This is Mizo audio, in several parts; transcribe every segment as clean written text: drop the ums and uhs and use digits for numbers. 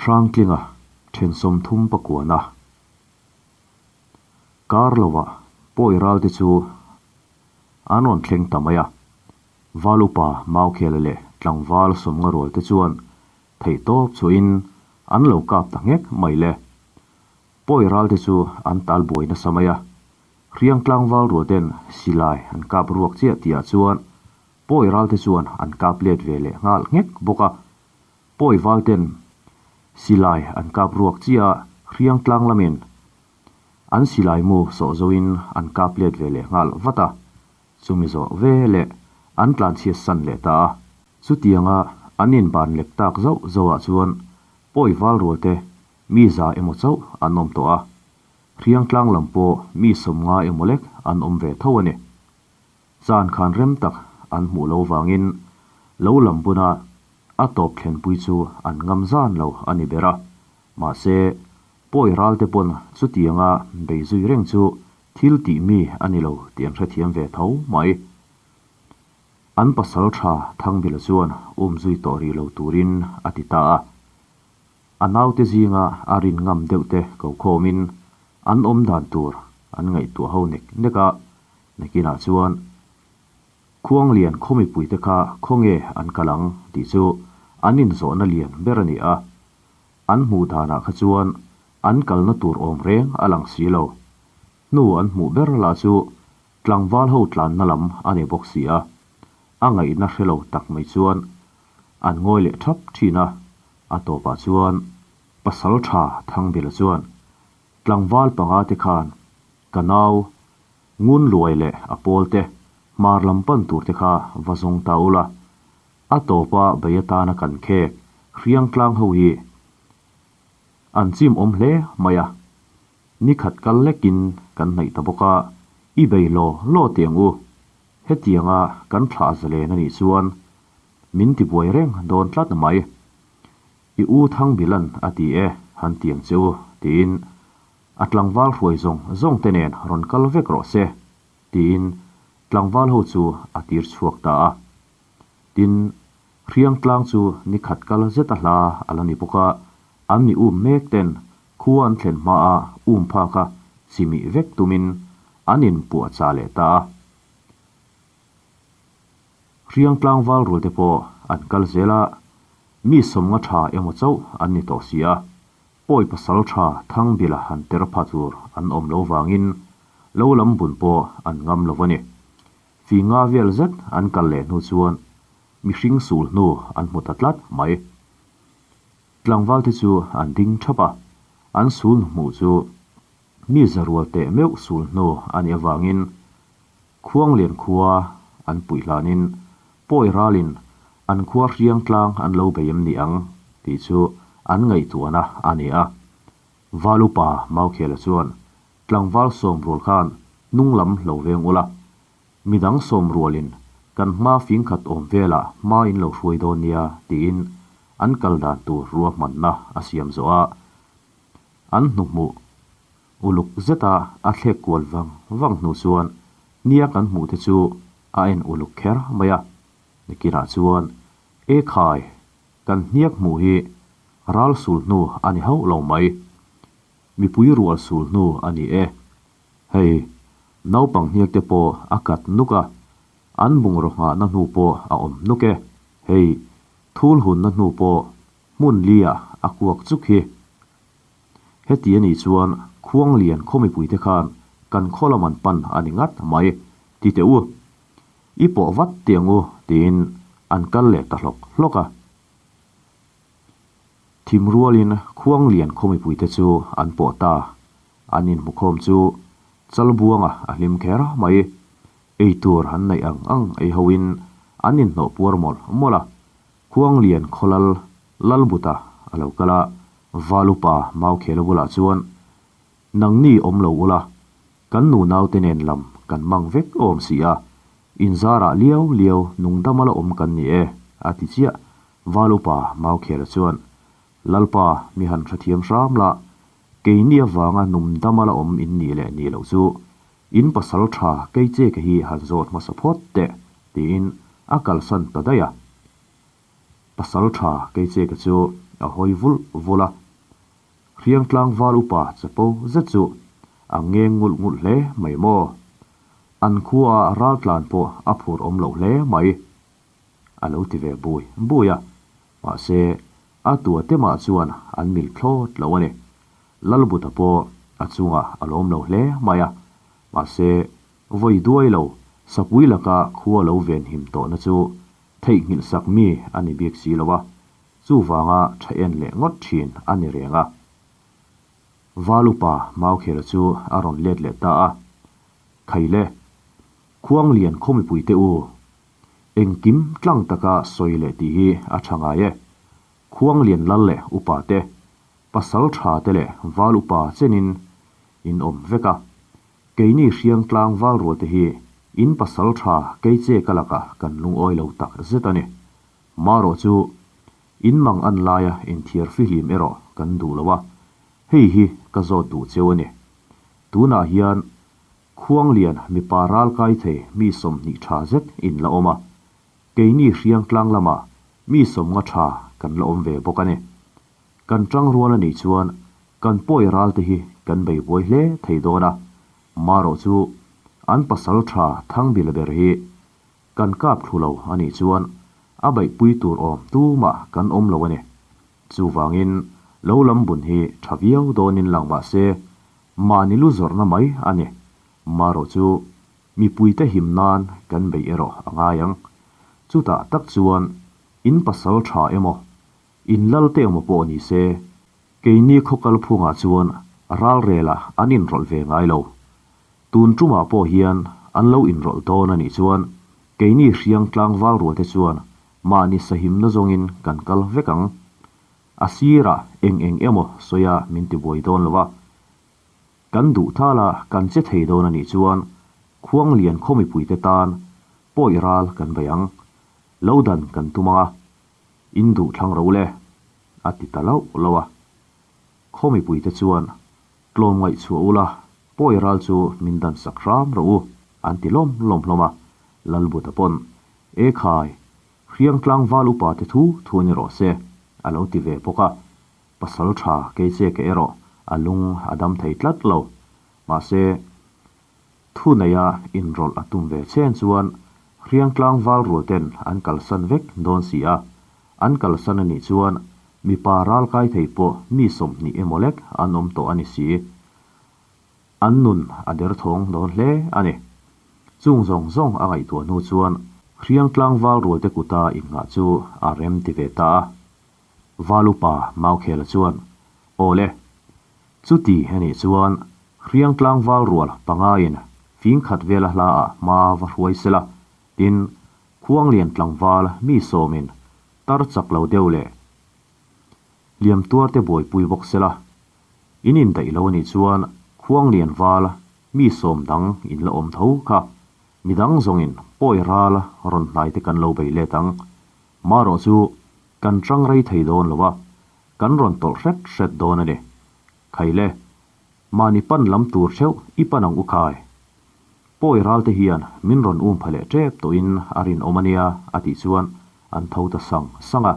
Hrangtlinga then 30 pakuana kar lovah pawi ral te chu an rawn thleng ta mai a. Val upa Maukhela leh tlangval sawmnga rual te chuan theihtawp chhuahin an lo kap ta nghek mai le. Pawi ral te chu an tal buai nasa mai a. Hriang tlangval rual ten silai an kap ruak chiah tihah chuan pawi ral te chuan an kap let ve leh nghal nghek bawk a. Pawi val ten silai an kap ruak chiah a, hriang tlang lamin an silai mu sawh zoin an kap let ve leh nghal vat a. Chumi zawh ve leh an tlanchhiat san leh ta a. Chutianga an inban lek tak zauh zauhah chuan pawi val rual te mi za emaw chauh an awm tawh a. Hriang tlang lam pawh mi 50 emaw lek an awm ve tho a ni. Chan khan rem tak an hmuh lo vangin lo lam buna a tawp thlenpui chu an ngam zan lo a ni ber a. Mahse, pawi ral te pawn chutianga bei zui reng chu thil tih mi a ni lo tih an hrethiam ve tho mai. An pasal tha Thangbila chuan um zui tawh rih lo turin a ti ta a. A naute zinga a rin ngam deuh te ko khawmin an awm dan tur an ngaihtuah ho nek nek a, nakinah chuan Khuanglian khaw mipuite kha khawnge an kal ang tih chu an inzawhna lian ber a ni a. An hmuh danah kha chuan an kalna tur awm reng a lang si lo. Hnu an hmuh ber lah chu tlangval ho tlanna lam a ni bawk si a. A ngaihna hre lo tak mai chuan an ngawi leh thap thin a, a tawpah chuan pasal tha Thangbila chuan tlangval panga te khan ka nau ngun luai leh a pawl te hmar lam pan tur te kha va zawng ta ula, a tawpa bei atana kan khek hriang tlang ho hi an chim awm hle mai a, ni khat kal lekin kan hnaih ta bawk a, i bei law law teh ang u, hetianga kan thlah zalen a nih chuan min ti buai reng dawn tlat mai. I u Thangbilan a ti e, han ti ang che u, tiin a tlangval hruai zawng zawng te nen rawn kal vek rawh se, tiin tlangval ho chu a tir chhuak ta a. Tin, hriang tlang chu ni khat kal zet a hla a la ni bawk a, an mi um mek ten khua an thlen hma a um phak a chimih vek tumin an inpuah chah leh ta a. Hriang tlangval rual te pawh an kal zel a, mi 50 tha emaw chauh an ni tawh si a, pawi pasal tha Thangbila han ter pha tur an awm lo vangin lo lam bun pawh an ngam lo a ni. Fi nga vel zet an kal leh hnu chuan mihring sul hnu an hmu ta tlat mai. Tlangval te chu an ding thap a, an sul hmuh chu mi za rual teh meuh sul hnu a nih avangin Khuanglian khua an puih hlanin pawi ralin an khua hriang tlang an lo bei em ni ang tih chu an ngaihtuahna a ni a. Val upa Maukhela chuan tlangval 10 rual khan hnung lam lo veng ula, midang 10 rualin kan hma fing khat awm velah hma in lo hruai dawn nia tiin an kal dan tur ruahmanna a siam zawh a, an hnuhmuh Uluk zeta a thlek kual vang vang hnu chuan nia kan hmuh te chu a en uluk kher mai a. Nikinah chuan, E khai, kan hniak hmuh hi ral sul hnu a ni hauh lo mai. Mipui rual sul hnu a ni e. Hei, naupang hniak te pawh a kat nuk a, an bungraw nghahna hnu pawh a awm nuk e. Hei, thul hunna hnu pawh hmun li-ah a kuak chuk hi. Heti a nih chuan Khuanglian khaw mipuite khan kan khaw lam an pan a ni ngat mai, ti teh u. I pawh vat teh ang u, tiin an kal leh ta hlawk hlawk a. Thim rualin Khuanglian khaw mipuite chu an pawh ta. An inhmukhawm chu Chalbuanga a hlim kher mai. Ei tur an neih ang ang ei hoin an inhnawh puar mawlh mawlh a. Khuanglian khaw lal Lalbuta a lo kal a, Valupa Maukhela bulah chuan, Nangni awm lo ula, kan nu naute nen lam kan mang vek awm si a, inzarah liau liau nungdama la awm kan ni e, a ti chiah. Valupa Maukhela chuan, Lalpa, mi han hrethiam hram la, keini avanga nungdama la awm in nih leh nih loh chu in pasal tha kei che ke hi han zawt hmasa phawt teh, tiin a kalsan ta daih a. Pasal tha kei che ka chu a hawi vulh vulh a. Hriangtlang val upa chapo zet chu a ngeng ngulh ngulh hle mai maw? An khua raltlan pawh a phur awm loh hle mai. A lo ti ve bui bui a, mahse a tua te mah chuan an mil thlawt lo a ni. Lalbuta pawh a chungah a lawm lo hle mai a, mahse vawi duai lo sapui laka khua lo venhim tawhna chu theihnghilh sak mi a ni bik si lo a, chuvanga tha en leh ngawt thin a ni reng a. Val upa Maukhela chu a rawn let leh ta a, Khaile, Khuanglian khaw mipuite u, engkim tlang taka sawi leh tih hi a tha ngai e. Khuanglian lal leh upa te, pasal tha te leh val upa chenin in awm vek a. Keini hriangtlang val rual te hi in pasal tha kei che ka lakah kan lungawi lo tak zet a ni. Marawh chu in mang an laia inthiar fihlim erawh kan duh lo a, hei hi ka zawt duh cheu a ni. Tunah hian Khuanglian mipa ral kai thei mi 20 tha zet in la awm a, keini hriangtlang lamah mi 50 tha kan la awm ve bawk a ni. Kan tang rual a nih chuan kan pawi ral te hi kan bei buai hle thei dawn a, marawh chu an pasal tha Thangbil ber hi kan kap thlu lo a nih chuan a beihpui tur awm tumah kan awm lo a ni. Chuvangin lo lam bun hi tha viau dawnin lang mah se mahni lu zawrhna mai a ni. Marawh chu mipuite him nan kan bei erawh a ngai ang. Chutah tak chuan in pasal tha emaw, in lal te emaw pawh ni se, keini khaw kalphungah chuan ral relah an inrawlh ve ngai lo. Tun tumah pawh hian an lo inrawlh dawn a nih chuan keini hriangtlang val rual te chuan mahni sahimna zawngin kan kal vek ang. A sirah eng eng emaw sawia min ti buai dawn lo a. Kan duh thala kan che thei dawn a nih chuan Khuanglian khaw mipuite tan pawi ral kan bei ang. Lo dan kan tum ang a, in duh thlang ro le, a ti ta loh loh a. Khaw mipuite chuan tlawm ngaihchhuah ula, pawi ral chu min dan sak hram rawh u, an ti lawm lawm hlawm a. Lalbuta pawn, E khai, hriangtlang val upa te thu thu ni rawh se, a lo ti ve bawk a. Pasal tha kei che ka erawh a lung a dam thei tlat lo. Mahse, thu neia inrawlh a tum ve chen chuan hriangtlang val rual ten an kalsan vek dawn si a. An kalsan a nih chuan mipa ral kai thei pawh mi 20 emaw lek an awm tawh a ni si. An nun a der thawng dawn hle a ni. Chung zawng zawng a ngaihtuah hnu chuan hriangtlang val rual te kuta innghah chu a rem ti ve ta a. Val upa Maukhela chuan, Aw le, chuti a nih chuan hriangtlang val rual pangain fing khat vela hlaah hma va hruai sela, tin, Khuanglian tlangval mi sawmin tar chak lo deuh leh hliam tuar te buaipui bawk sela, in indaih lo a nih chuan Khuanglian val mi sawm dang in la awm tho kha, midang zawngin pawi ral rawn hnai te kan lo bei let ang. Marawh chu kan tang rei thei dawn lo a, kan rawn tawlh hret hret dawn a ni. Khaile, mahni pan lam tur theuh i pan ang u khai. Pawi ral te hian min rawn um pha leh tep tawhin a rinawm a nia, a tih chuan an tho ta sang sang a.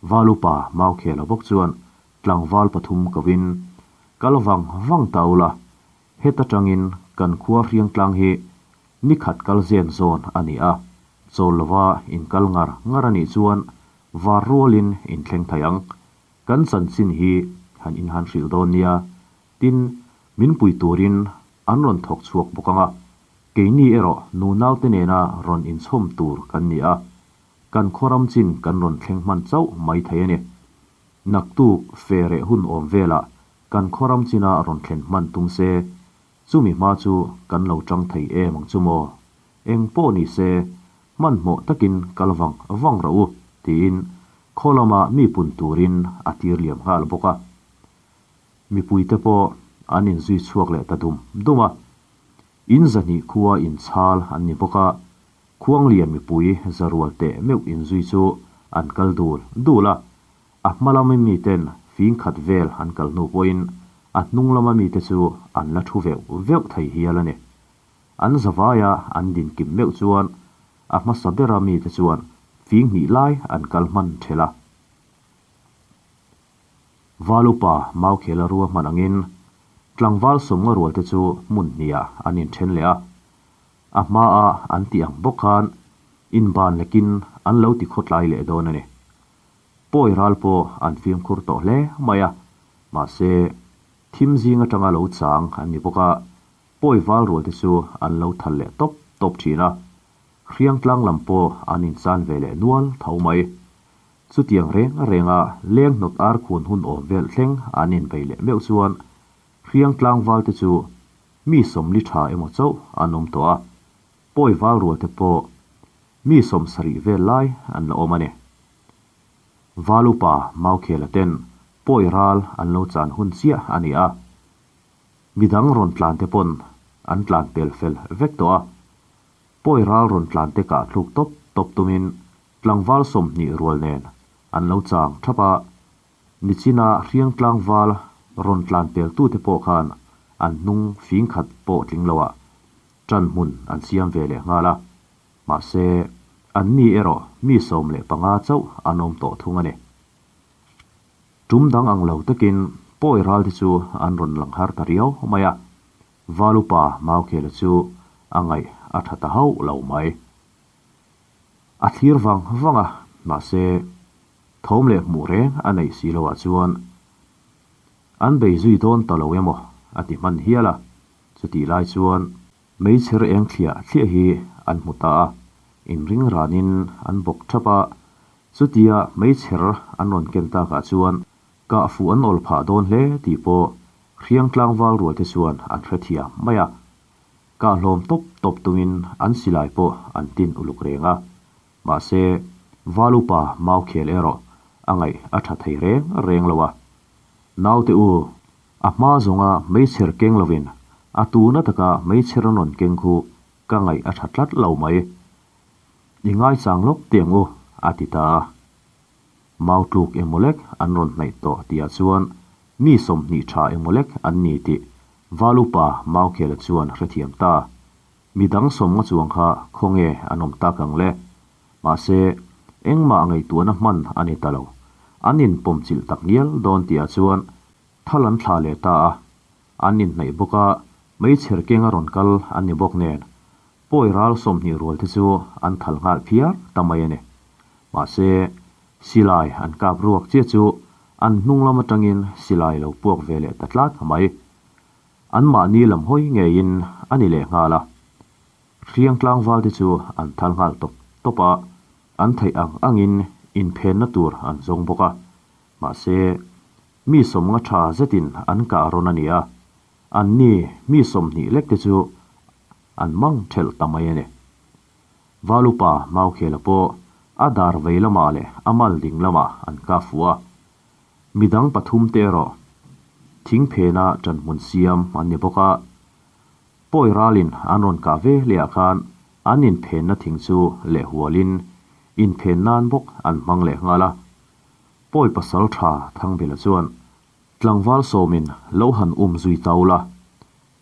Val upa Maukhela bawk chuan tlangval pathum kovin, Kal vang vang ta ula, heta tangin kan khua hriangtlang hi ni khat kal zen zawn a ni a, chawl lova in kal ngar ngar a nih chuan var rualin in thleng thei ang. Kan chanchin hi han inhan hrilh dawn nia, tin, min pui turin an rawn thawk chhuak bawk ang a, keini erawh nunaute nena rawn inchhawm tur kan ni a, kan khaw ram chin kan rawn thleng hman chauh mai thei a ni. Naktuk fe reh hun awm velah kan khaw ram china rawn thlen hman tum se, chumi hma chu kan lo tang thei em ang chu maw? Eng pawh ni se, hmanhmawh takin kal vang vang rawh u, tiin khaw lama mi pun turin a tir liam nghal bawk a. Mipuite pawh an inzui chhuak leh ta dum dum a. In zahnih khua inchhal an ni bawk a, Khuanglian mipui zarual teh meuh inzui chu an kal dul dul a. A hma lama miten fing khat vel an kal hnu pawhin a hnung lama mite chu an la thu veuh veuh thei hial a ni. An zavaia an din kim meuh chuan a hmasa bera mite chuan fing hnih lai an kal hman thelh a. Val upa Maukhela ruahman angin tlangval sawmnga rualte chu hmun hnihah an inthen leh a. A hmaa an tih ang bawk khan inban lekin an lo ti khawtlai leh dawn a ni. Pawi ral pawh an fimkhur tawh hle mai a, mahse thim zing atanga lo chang an ni bawk a, pawi val rualte chu an lo thal leh tawp tawp thin a, hriangtlang lam pawh an inchan ve leh nual tho mai. Chutiang reng renga leng hnawt ar khun hun awm vel thleng an inbei leh meuh chuan hriangtlang valte chu mi sawmli tha emaw chauh an awm tawh a, pawi val rualte pawh mi 70 vel lai an la awm a ni. Val upa Maukhela ten pawi ral an lo chan hun chiah a ni a, midang rawn tlan te pawn an tlan pel fel vek tawh a, pawi ral rawn tlan te kah thluk tawp tawp tumin tlangval 20 rual nen an lo chang thap a, nichina hriang tlangval rawn tlan pel tu te pawh khan an hnung fing khat pawh tling loah tan hmun an siam ve leh nghal a, mahse an ni erawh mi 15 chauh an awm tawh thung a ni. Tum dang ang lo takin pawi ral te chu an rawn lang har ta riau mai a, val upa Maukhela chu a ngaih a tha ta hauh lo mai. A thlir vang vang a, mahse thawm leh hmuh reng a neih si loah chuan an bei zui dawn ta lo emaw a ti hman hial a, chutih lai chuan meichher eng thliah thliah hi an hmu ta a, inring ranin an bawk thap a, chutia meichher an rawn ken takah chuan kah fuh an awl phah dawn hle tih pawh hriang tlangval rual te chuan an hrethiam mai a, kah hlawm tawp tawp tumin an silai pawh an tin uluk reng a, mahse val upa Maukhel erawh a ngaih a tha thei reng reng lo a, naute u a hma zawnga meichher keng lovin a tuna taka meichher an rawn keng khu ka ngaih a tha tlat lo mai. I ngai chang lawk tiang u a ti ta a. Mau tluk emaw lek an rawn hnaih tawh tihah chuan mi 20 tha emaw lek an ni tih val upa Maukhela chuan hrethiam ta. Midang 50 chuang kha khawnge an awm tak ang le. Mahse engmah ngaihtuahna hman a ni ta lo. An inpawm chilh tak ngial dawn tihah chuan thal an thla leh ta a, an inhnaih bawk a, meichher keng a rawn kal an ni bawk nen pawi ral 20 rual te chu an thal nghal phiar ta mai a ni. Mahse silai an kap ruak chiah chu an hnung lam atangin silai lo puak ve leh ta tlat mai. An mahni lam hawi ngeiin a ni leh nghal a, hriang tlangval te chu an thal nghal tawp tawp a, an theih ang angin inphenna tur an zawng bawk a, mahse mi 50 tha zetin an kah rawn a ni a, an ni mi 20 lek te chu an mang thelh ta mai a ni. Val upa Maukhela pawh a dar vei lamah leh a mal ding lamah an kap fuh a, midang pathum te erawh thing phena tan hmun siam an ni bawk a, pawi ralin an rawn kah ve lehah khan an inphenna thing chu leh hualin inphen nan bawk an hmang leh nghal a. Pawi pasal tha Thangbela chuan tlangval 10 lo han um zui taula,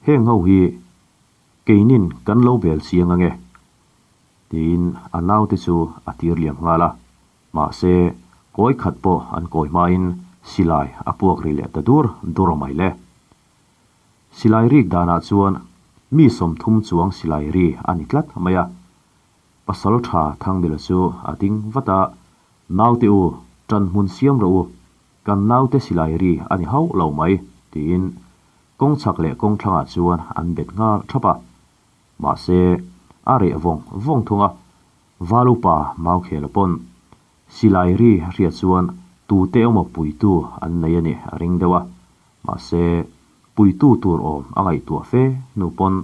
heng ho hi keinin kan lo bel chiang ange tiin a naute chu a tir liam nghal a, mahse kawi khat pawh an kawi hmain silai a puak ri leh ta dur dur mai le. Silai rik danah chuan mi 30 chuang silai ri a ni tlat mai a, pasal tha Thangbela chu a ding vat a, naute u tan hmun siam ro u, kan naute silai ri a ni hauh lo mai tiin kawng chhak leh kawng thlangah chuan an bet nghal thap a, mahse a reh vawng vawng thung a, val upa Maukhela pawn silai ri hriat chuan tute emaw puitu an nei a ni a ring deuh a, mahse puitu tur awm a ngaihtuah fe hnu pawn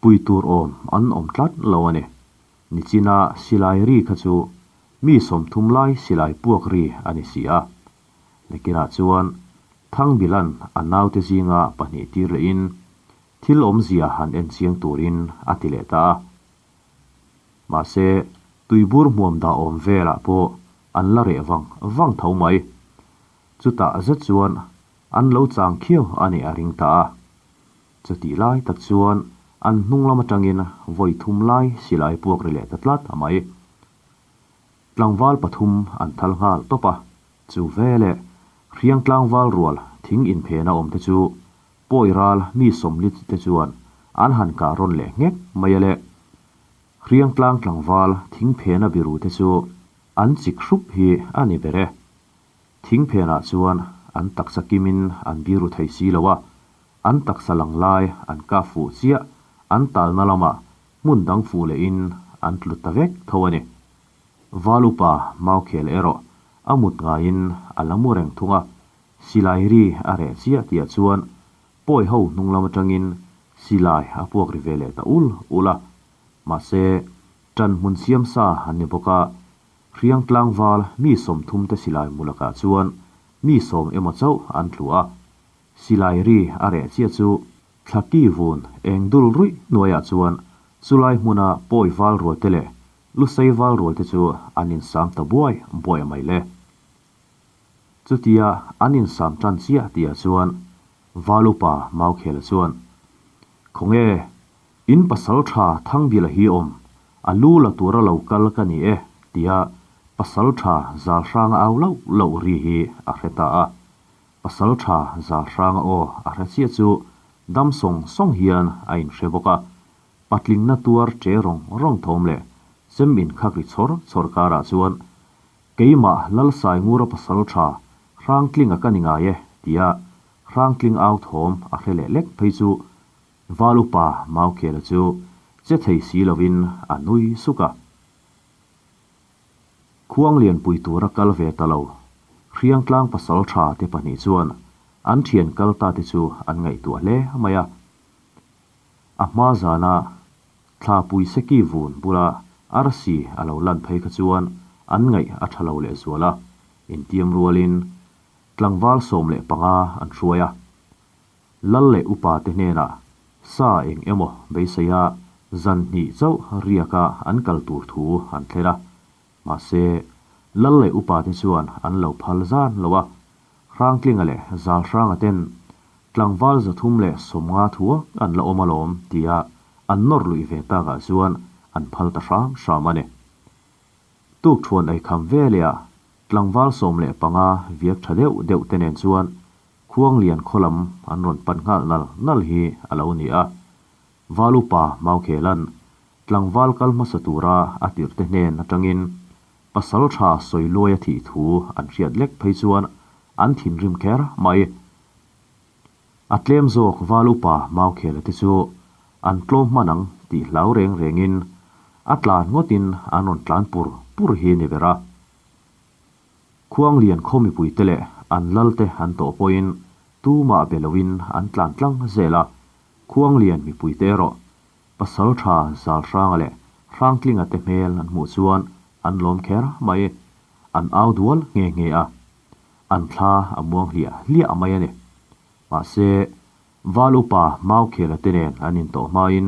pui tur awm an awm tlat lo a ni. Nichina silai ri kha chu mi 30 lai silai puak ri a ni si a. Nakinah chuan Thangbilan a naute zinga pahnih tir lehin thil awmzia han en chiang turin a ti leh ta a. Mahse tuibur hmuam dah awm velah pawh an la reh vang vang tho mai. Chutah zet chuan an lo chang khiau a ni a ring ta a. Chutih lai tak chuan an hnung lam atangin vawi thum lai silai puak ri leh ta tlat mai. Tlangval pathum an thal nghal tawp a, chu vele. Hriang tlangval rual thing inphena awm te chu Pawi ral mi 40 te chuan an han kah rawn leh nghek mai a le. Hriang tlang tlangval thing phena biru te chu an chik hrup hi a ni ber e. Thing phenah chuan an taksa kimin an biru thei si lo a, an taksa lang lai an kap fuh chiah an talna lamah hmun dang fuh lehin an tlu ta vek tho a ni. Val upa Maukhel erawh a mut ngaiin a la mu reng thung a, silai ri a reh chiah tihah chuan pawi ho hnung lam atangin silai a puak ri ve leh ta ul ul a. Mahse, ṭan hmun siam sa an ni bawk a, Hriang tlangval mi 30 te silai mu lakah chuan mi 10 emaw chauh an tlu a. Silai ri a reh chiah chu Thlaki vun eng dul ruih hnuaiah chuan chulai hmuna pawi val rual te leh lusei val rual te chu an insam ta buai buai mai le. Chutia an insam tan chiah tihah chuan Val upa Maukhela chuan, Khawnge, in pasal tha Thangbila hi awm, a lu la tura lo kal ka ni e, tia pasal tha Zalhranga au loh loh ri hi a hre ta a. Pasal tha Zalhranga aw a hre chiah chu dam sawng sawng hian a inhre bawk a. Patlingna tuar che rawng rawng thawm leh chem inkhak ri chawr chawr karah chuan Keimah Lalsai Ngura pasal tha Hrangtlinga ka ni ngai e tia Hrangtling au thawm a hre leh lek phei chu Val upa Maukhela chu che thei si lovin a nui suk a. Khuang lianpui tura kal ve ta lo Hriangtlang pasal tha te pahnih chuan an thian kal ta te chu an ngaihtuah hle mai a. A hma zana Thla pui seki vun bula arsi a lo lan phei kha chuan an ngaih a tha lo lehzual a, intiam rualin tlangval 15 an hruai a. Lal leh upa te hnenah sa eng emaw beiseia zan hnih chauh riaka an kal tur thu an thlen a. Mahse, lal leh upa te chuan an lo phal zan lo a, Hrangtlinga leh Zalhranga ten tlangval 350 thuak an la awm alawm tia an nawr luih ve takah chuan an phal ta hram hram a ni. Tuk thuan ei kham ve leh a tlangval 15 viak tha deuh deuh te nen chuan Khuanglian khaw lam an rawn pan nghal nal nal hi a lo ni a. Val upa Maukhelan tlangval kal hmasa tura a tirhte hnen atangin pasal tha sawi luai a thih thu an hriat lek phei chuan an thinrim kher mai. A tlem zawk val upa Maukhela te chu an tlawm hman ang tih hlau reng rengin a tlan ngawtin an rawn tlan pur pur hi ni ber a. Khuanglian khaw mipuite leh an lalte an tawh pawhin tumah be loin an tlan tlang zel a, Khuanglian mipuite erawh pasal tha Zalhranga leh Hrangtlinga te hmel an hmuh chuan an lawm kher mai. An au dual nghe nghe a, an thla a muang hliah hliah mai a ni. Mahse, Val upa Maukhela te nen an intawh hmain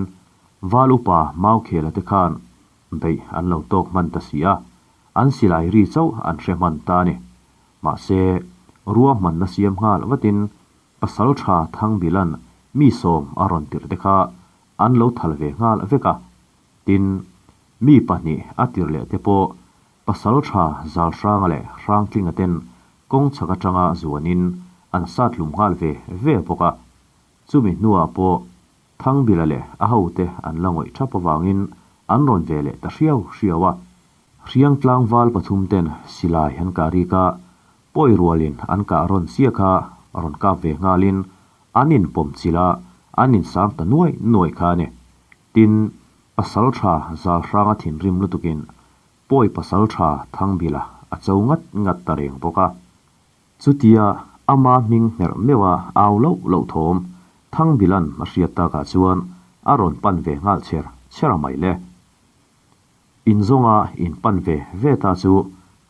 Val upa Maukhela te khan beih an lo tawk hman ta si a, an silai ri chauh an hre hman ta a ni. Mahse, ruahmanna siam nghal vatin pasal tha Thangbilan mi 10 a rawn tirh te kha an lo thal ve nghal vek a. Tin, mi pahnih a tirh leh te pawh pasal tha Zalhranga leh Hrangtlinga ten kawng chhak atanga zuanin an sat hlum nghal ve ve bawk a. Chumi hnuah pawh Thangbila leh a hote an la ngawih thap avangin an rawn ve leh ta hriau hriau a. Hriang tlangval pathum ten silai an kah rik a, pawi rualin an kah rawn chiah kha rawn kap ve nghalin an inpawm chilh a, an insam ta nuai nuai kha a ni. Tin, pasal tha Zalhranga thinrim lutukin pawi pasal tha Thangbila a cho ngat ngat ta reng bawk a. Chutia ama hming hmerh meuha au loh loh thawm Thangbilan a hriat takah chuan a rawn pan ve nghal chher chher a mai le. Inzawnga in pan ve ve ta chu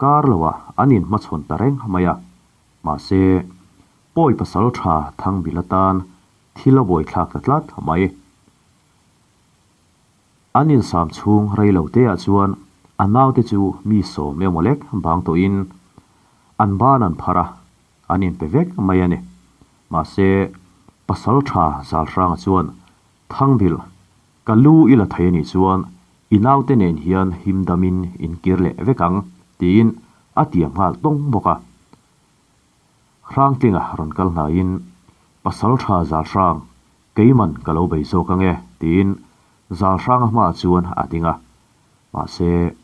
kar loah an inhmachhawn ta reng mai a. Mahse, pawi pasal tha Thangbila tan thil a buaithlak ta tlat mai. An insam chhung rei lo te ah chuan a naute chu mi 10 emaw lek bang tawhin an ban an phar a, an inpe vek mai a ni. Mahse, pasal tha Zalhranga chuan Thangbil, ka lu i la thei a nih chuan i naute nen hian him damin in kir leh vek ang, tiin a tiam nghal tawng bawk a. Hrangtlinga rawn kal hnaiin, Pasalṭha Zalhrang, keiman ka lo bei zawk ange, tiin Zalhranga hmaah chuan a ding a. Mahse,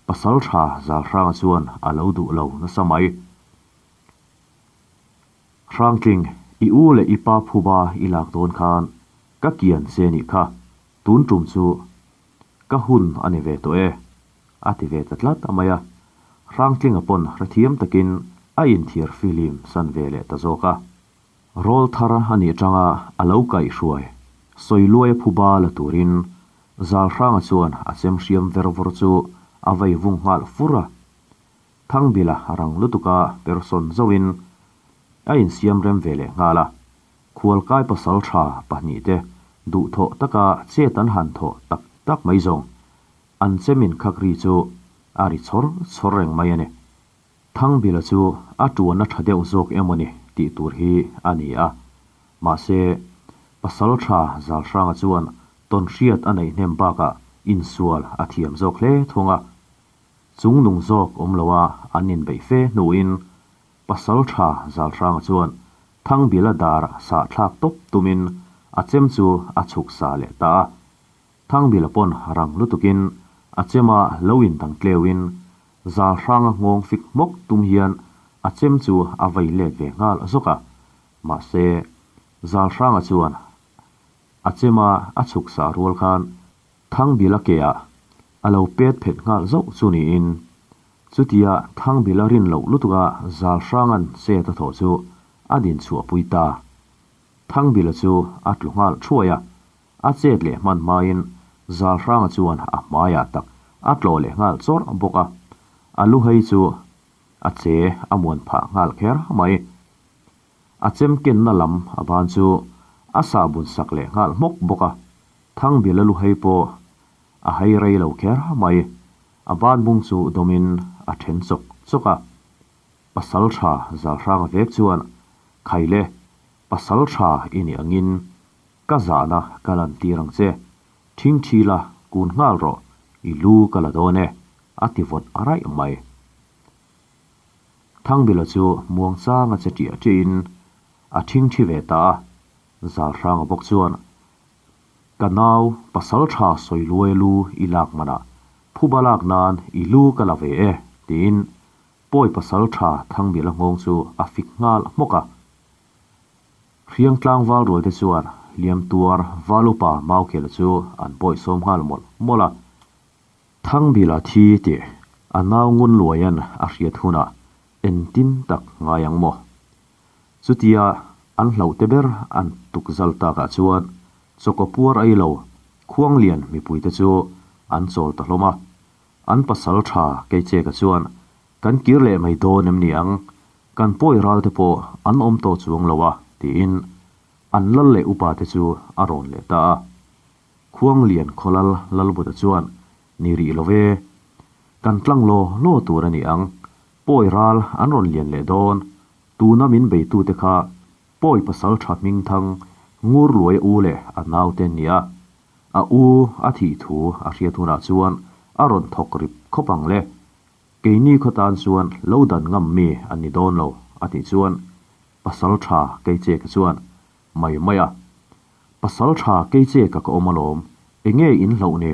Pasalṭha Zalhranga chuan a lo duh lo nasa mai. Hrangtling, i u leh i pa phuba i lak dawn khan ka kian che nih kha, tun tum chu ka hun a ni ve tawh e, a ti ve ta tlat a mai a. Hrangtlinga pawn hrethiam takin a inthiar fihlim san ve leh ta zawk a. Rawl thar a nih atanga a lo kaihhruai Sawiluaia phuba la turin Zalhranga chuan a chem hriam ver vawr chu a vei vung nghal fur a. Thangbila rang lutuka persawn zauhin a insiam rem ve leh nghal a. Khualkai pasal tha pahnihte duhthawh taka chet an han thawh tak tak mai zawng an chemin khak ri chu a ri chawr chawr reng mai a ni. Thangbila chu a tuan a tha deuh zawk emaw ni tih tur hi a ni a. Mahse, pasal tha Zalhranga chuan tawnhriat a neih hnem bakah insual a thiam zawk hle thung a. Chung nung zawk awm loa an inbeih fe hnuin pasal tha Zalhranga chuan Thangbila dar sahthlak tawp tumin a chem chu a chhuk sa leh ta a. Thangbila pawn rang lutukin a chema lo indang tleuin Zalhranga nghawng fik hmawk tum hian a chem chu a vei let ve nghal zawk a, mahse Zalhranga chuan a chema a chhuk sah rual khan Thangbila keah a lo pet phet nghal zauh chu niin chutia Thangbila rin loh lutuka Zalhranga'n chet a thawh chu a din chhuahpui ta. Thangbila chu a tlu nghal thuai a, A chet leh hman hmain Zalhranga chuan a hmaiah tak a tlawh leh nghal chawrh bawk a, a lu hei chu a che a muan phah nghal kher mai. A chem kenna lam a ban chu a sahbun sak leh nghal hmawk bawk a, Thangbila lu hei pawh a hei rei lo kher mai. A ban bung chu dawmin a then chawk chawk a, Pasal tha Zalhranga vek chuan Khaile, pasal tha i nih angin Ka zahna ka lan tir ang che. Thingthi la, kun nghal rawh, i lu ka la dawn e, a ti vawt a raih mai. Thangbila chu muangchanga che ṭiah ṭiahin a thingthi ve ta a, Zalhranga bawk chuan, Ka nau, pasal ṭha sawi luai lu i lak manah phuba lak nan i lu ka la ve e, tiin pawi pasal ṭha Thangbila nghawng chu a fik nghal hmawk a. Hriang tlangval rualte chuan hliam tuar val upa Maukhela chu an bawihsawm nghal mawlh mawlh a. Thangbila thi tih a nau ngun luaian a hriat hunah engtin tak ngai ang maw? Chutia an hlauhte ber an tuk zal takah chuan chawkaw puar ai lo Khuanglian mipuite chu an chawl ta hlawm a. An pasal tha Keicheka chuan kan kir leh mai dawn em ni ang? Kan pawi ral te pawh an awm tawh chuang lo a, tiin an lal leh upa te chu a rawn leh ta a. Khuanglian khawlal Lalbuta chuan, Ni rih lo ve, kan tlang law law tur a ni ang, pawi ral an rawn lian leh dawn, tuna min beitute kha pawi pasal tha hmingthang ngur luai u leh a naute an ni a, a u a thih thu a hriat hunah chuan a rawn thawk rip khawp ang le. Keini khaw tan chuan lo dan ngam mi an ni dawn lo, a tih chuan Pasal tha kei che ka chuan mai mai a. Pasal tha kei che ka ka awm alawm, enge in hlauh ni?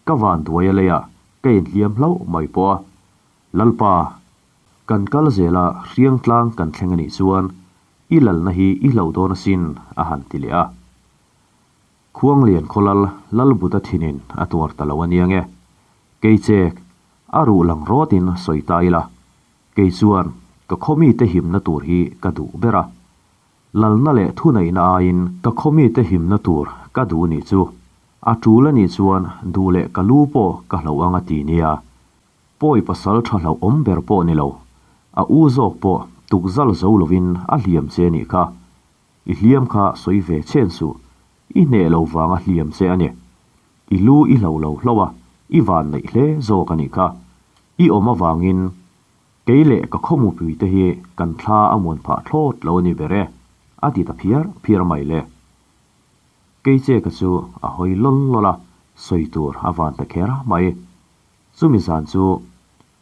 Ka van duai a leiah ka inhliam hlauh mai pawh a. Lalpa, kan kal zela hriang tlang kan thleng a nih chuan i lalna hi i hlauh dawn asin, a han ti leh a. Khuanglian khawlal Lalbuta thinin a tuar ta lo a nia nge. Kei chek, a ruh lang rawtin sawi ta ila, kei chuan ka khawmite himna tur hi ka duh ber a. Lalna leh thuneihna aiin ka khawmite himna tur ka duh nih chu. A tul a nih chuan duh leh ka lu pawh ka hlauh ang a ti nia. Pawi pasal tha hlauh awm ber pawh ni lo, a u zawk pawh tukzal zo lovin a hliam che nih kha. I hliam kha sawi ve chen suh, i hneh lo vanga hliam che a ni. I lu i hlo lo hlo a, i van neih hle zawk a nih kha. I awm avangin kei leh ka khawmupui te hi kan thla a muan phah thlawt lo a ni ber e, a ti ta phiar phiar mai le. Kei che ka chu a hawi lawl lawl a, sawi tur a van ta kher mai. Chumi zan chu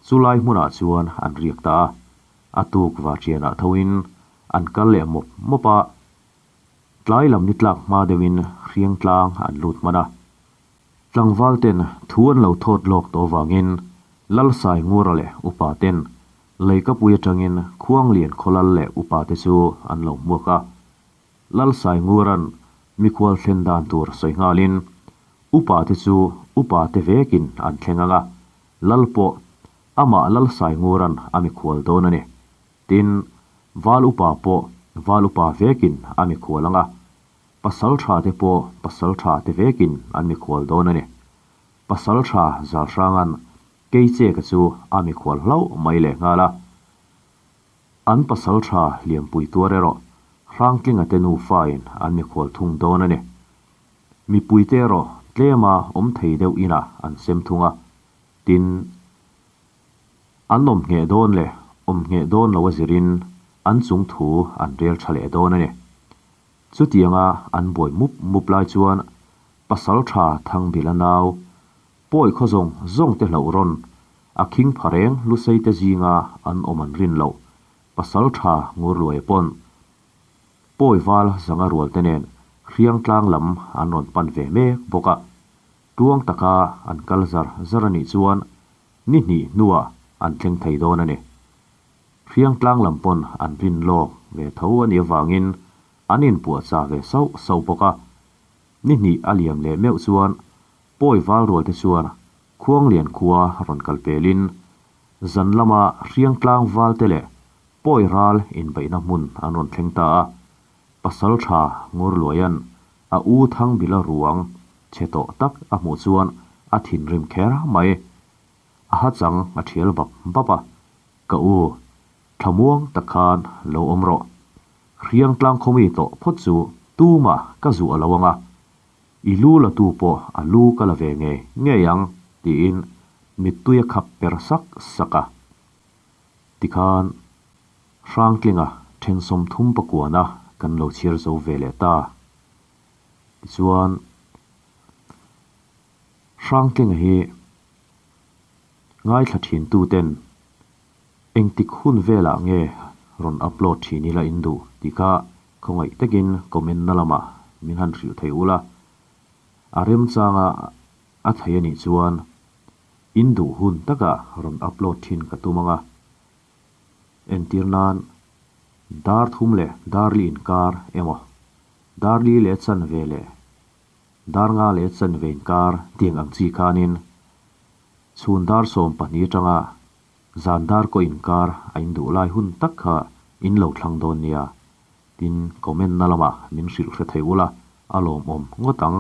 chulai hmunah chuan an riak ta a. A tuk varṭianah thoin an kal leh mawp mawp a, tlai lam ni tlak hma deuhin Hriangtlang an lut hman a. Tlangval ten thu an lo thawt lawk tawh avangin Lalsai Ngura leh upa ten Leikapui atangin Khuanglian khawlal leh upa te chu an lo hmuak a. Lalsai Ngura'n mikhual thlen dan tur sawi nghalin upa te chu upa te vekin an thleng ang a, Lal pawh amah Lalsai Ngura'n a mikhual dawn a ni. Tin, Val upa pawh Val upa vekin a mikhual ang a, Pasal tha te pawh pasal tha te vekin an mikhual dawn a ni. Pasal tha Zalhranga'n Keicheka chu a mikhual hlauh mai leh nghal a. An pasal tha Lianpui tuar erawh Hrangtlinga te nufain an mikhual thung dawn a ni. Mipuite erawh tlema awm thei deuh inah an sem thung a. Tin, an awm ngheh dawn leh awm ngheh dawn lo a zirin an chung thu an rel tha leh dawn a ni. Chutianga an buai mup mup lai chuan pasal tha Thangbila nau pawi khaw zawng zawng te hlauh rawn a khing pha reng Lusei te zinga an awm an rin loh pasal tha Ngurluaia pawn pawi val zanga rual te nen Hriangtlang lam an rawn pan ve mek bawk a. Tuang taka an kal zar zar a nih chuan ni hnih hnuah an thleng thei dawn a ni. Hriangtlang lam pawn an rin lawk ve tho a nih avangin an inpuahchah ve sauh sauh bawk a. Ni hnih a liam leh meuh chuan pawi val rual te chuan Khuanglian khua rawn kal pelin zan lama Hriangtlang val te leh pawi ral inbeihna hmun an rawn thleng ta a. Pasalṭha Ngurluaia'n a u Thangbila ruang chhe tawh tak a hmuh chuan a thinrim kher mai. A ha chang a ṭhial bap bap a, Ka u, thlamuang tak khan lo awm rawh. Hriangtlang khawmi tawh phawt chu tumah ka zuh a lo ang a, i lu la tu pawh a lu ka la ve ngei ngei ang, tiin mittui a khap per sak sak a. Tikhan Hrangtlinga then 30 pakuana kan lo chhiar zo ve leh ta. Tichuan, Hrangtlinga hi ngaithla thin tu ten engtik hun velah nge rawn upload thin ila in duh tih kha khawngaih takin comment na lamah min han hrilh thei ula. A remchanga a thei anih chuan in duh hun takah rawn upload thin ka tum ang a. Entir nan dar thum leh dar li inkar emaw, dar li leh chanve leh dar nga leh chanve inkar tiang ang chi khanin chhun dar 12 atanga zan dar kaw inkar a induh lai hun tak kha in lo thlang dawn nia. Tin, comment na lamah min hrilh hre thei ula, a lawmawm ngawt ang.